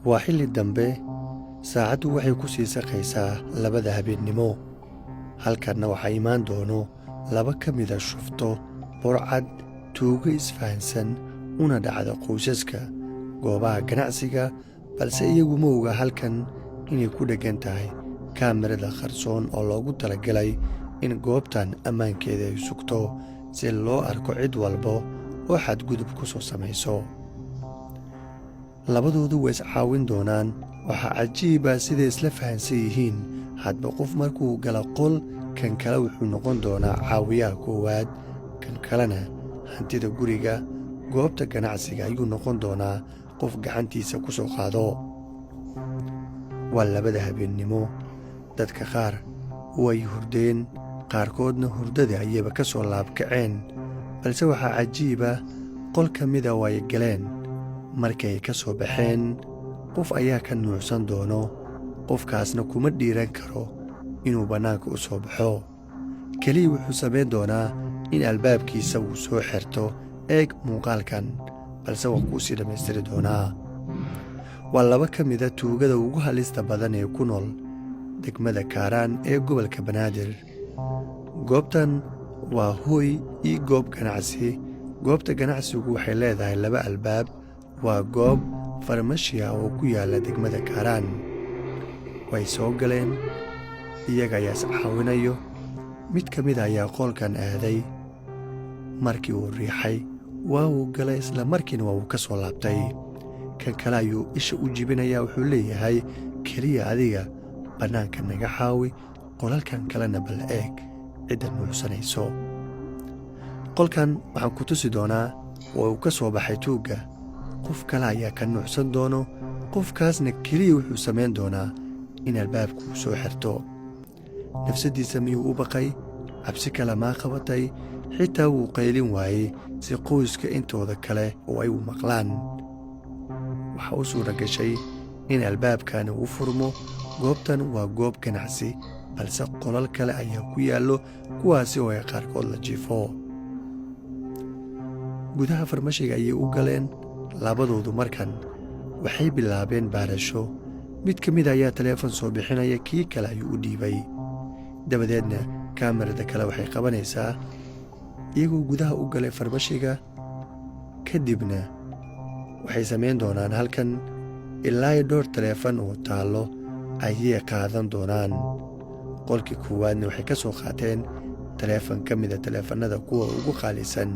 Waa xilli dambe, saacaddu waxay ku sii saqaysaa 2da habeennimo. Halkanna waxaa imaan doono laba ka mida shufto, burcad, tuugo isfahansan una dhacda qoysaska, goobaha ganacsiga, balse iyagu ma oga halkan inay ku dheggan tahay kaamirada qarsoon oo loogu talagalay in goobtan ammaankeeda ay sugto, si loo arko cid walba oo xadgudub ku soo samayso. Labadoodu way iscaawin doonaan. Waxaa cajiiba siday isla fahansan yihiin. Hadba qof markuu gala qol, kan kale wuxuu noqon doonaa caawiyaha koowaad, kan kalena hantida guriga, goobta ganacsiga ayuu noqon doonaa qof gacantiisa ku soo qaado. Waa 2da habeennimo. Dadka qaar way hurdeen, qaarkoodna hurdada ayayba ka soo laabkaceen, balse waxaa cajiiba qol ka mida way galeen. Markay ka soo baxeen, qof ayaa ka nuucsan doono. Qofkaasna kuma dhiiran karo inuu bannaanka u soo baxo. Keliya wuxuu samayn doonaa in albaabkiisa uu soo xirto. Eeg muuqaalkan, balse waa kuu sii dhammaystiri doonaa. Waa laba ka mida tuugada ugu halista badan ee ku nool degmada Kaaraan ee gobolka Banaadir. Goobtan waa hooy iyo goob ganacsi. Goobta ganacsigu waxay leedahay laba albaab. Waa goob farmashiya oo ku yaalla degmada Kaaraan. Way soo galeen, iyaga ayaa iscaawinayo. Mid ka mida ayaa qoolkan aaday. Markii uu riixay, waa uu galay, isla markiina waa uu ka soo laabtay. Kan kale ayuu isha u jibinayaa. Wuxuu leeyahay, "Keliya adiga bannaanka naga caawi, qolalkan kalena bal eeg cidda nuucsanayso." Qolkan waxaan ku tusi doonaa oo uu ka soo baxay tuugga. Qof kale ayaa ka nuucsan doono. Qofkaasna keliya wuxuu samayn doonaa in albaabku uu soo xirto. Nafsaddiisa miyuu u baqay? Cabsi kale maa qabatay? Xitaa wuu qaylin waayey si qoyska intooda kale oo ay u maqlaan. Waxaa u suura gashay in albaabkani uu furmo. Goobtan waa goob ganacsi, balse qolal kale ayaa ku yaallo, kuwaasi oo ay qaarkood la jiifo. Gudaha farmashiga ayay u galeen labadoodu. Markan waxay bilaabeen baarasho. Mid ka mid ayaa taleefon soo bixinaya, kii kale ayuu u dhiibay. Dabadeedna kaamarada kale waxay qabanaysaa iyagoo gudaha u galay farmashiga. Kadibna waxay samayn doonaan halkan ilaa iyo dhowr taleefon oo taallo ayay qaadan doonaan. Qolkii koowaadna waxay ka soo qaateen taleefon ka mida taleefannada kuwa ugu qaalisan.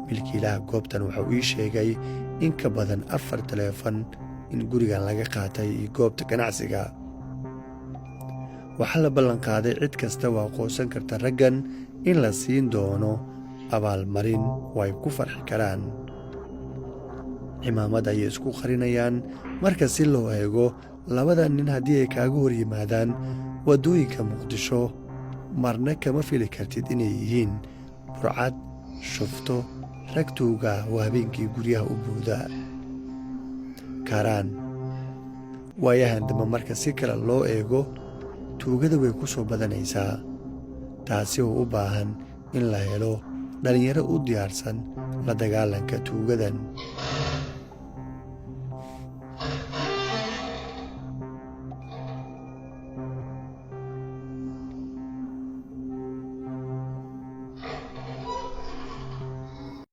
Milkiilaha goobtan wuxuu ii sheegay in ka badan afar taleefon in gurigan laga qaatay iyo goobta ganacsiga. Waxaa la ballanqaaday cid kasta waa aqoonsan karta raggan in la siin doono abaalmarin oo ay ku farxi karaan. Cimaamad ayay isku qarinayaan. Marka si loo eego labada nin, haddii ay kaaga hor yimaadaan waddooyinka Muqdisho, marna kama fili kartid inay yihiin burcad, shufto, rag tuuga oo habeenkii guryaha u buuda. Kaaraan waayahan dambe, marka si kale loo eego, tuugada way ku soo badanaysaa, taasi oo u baahan in la helo dhallinyaro u diyaarsan la dagaalanka tuugadan.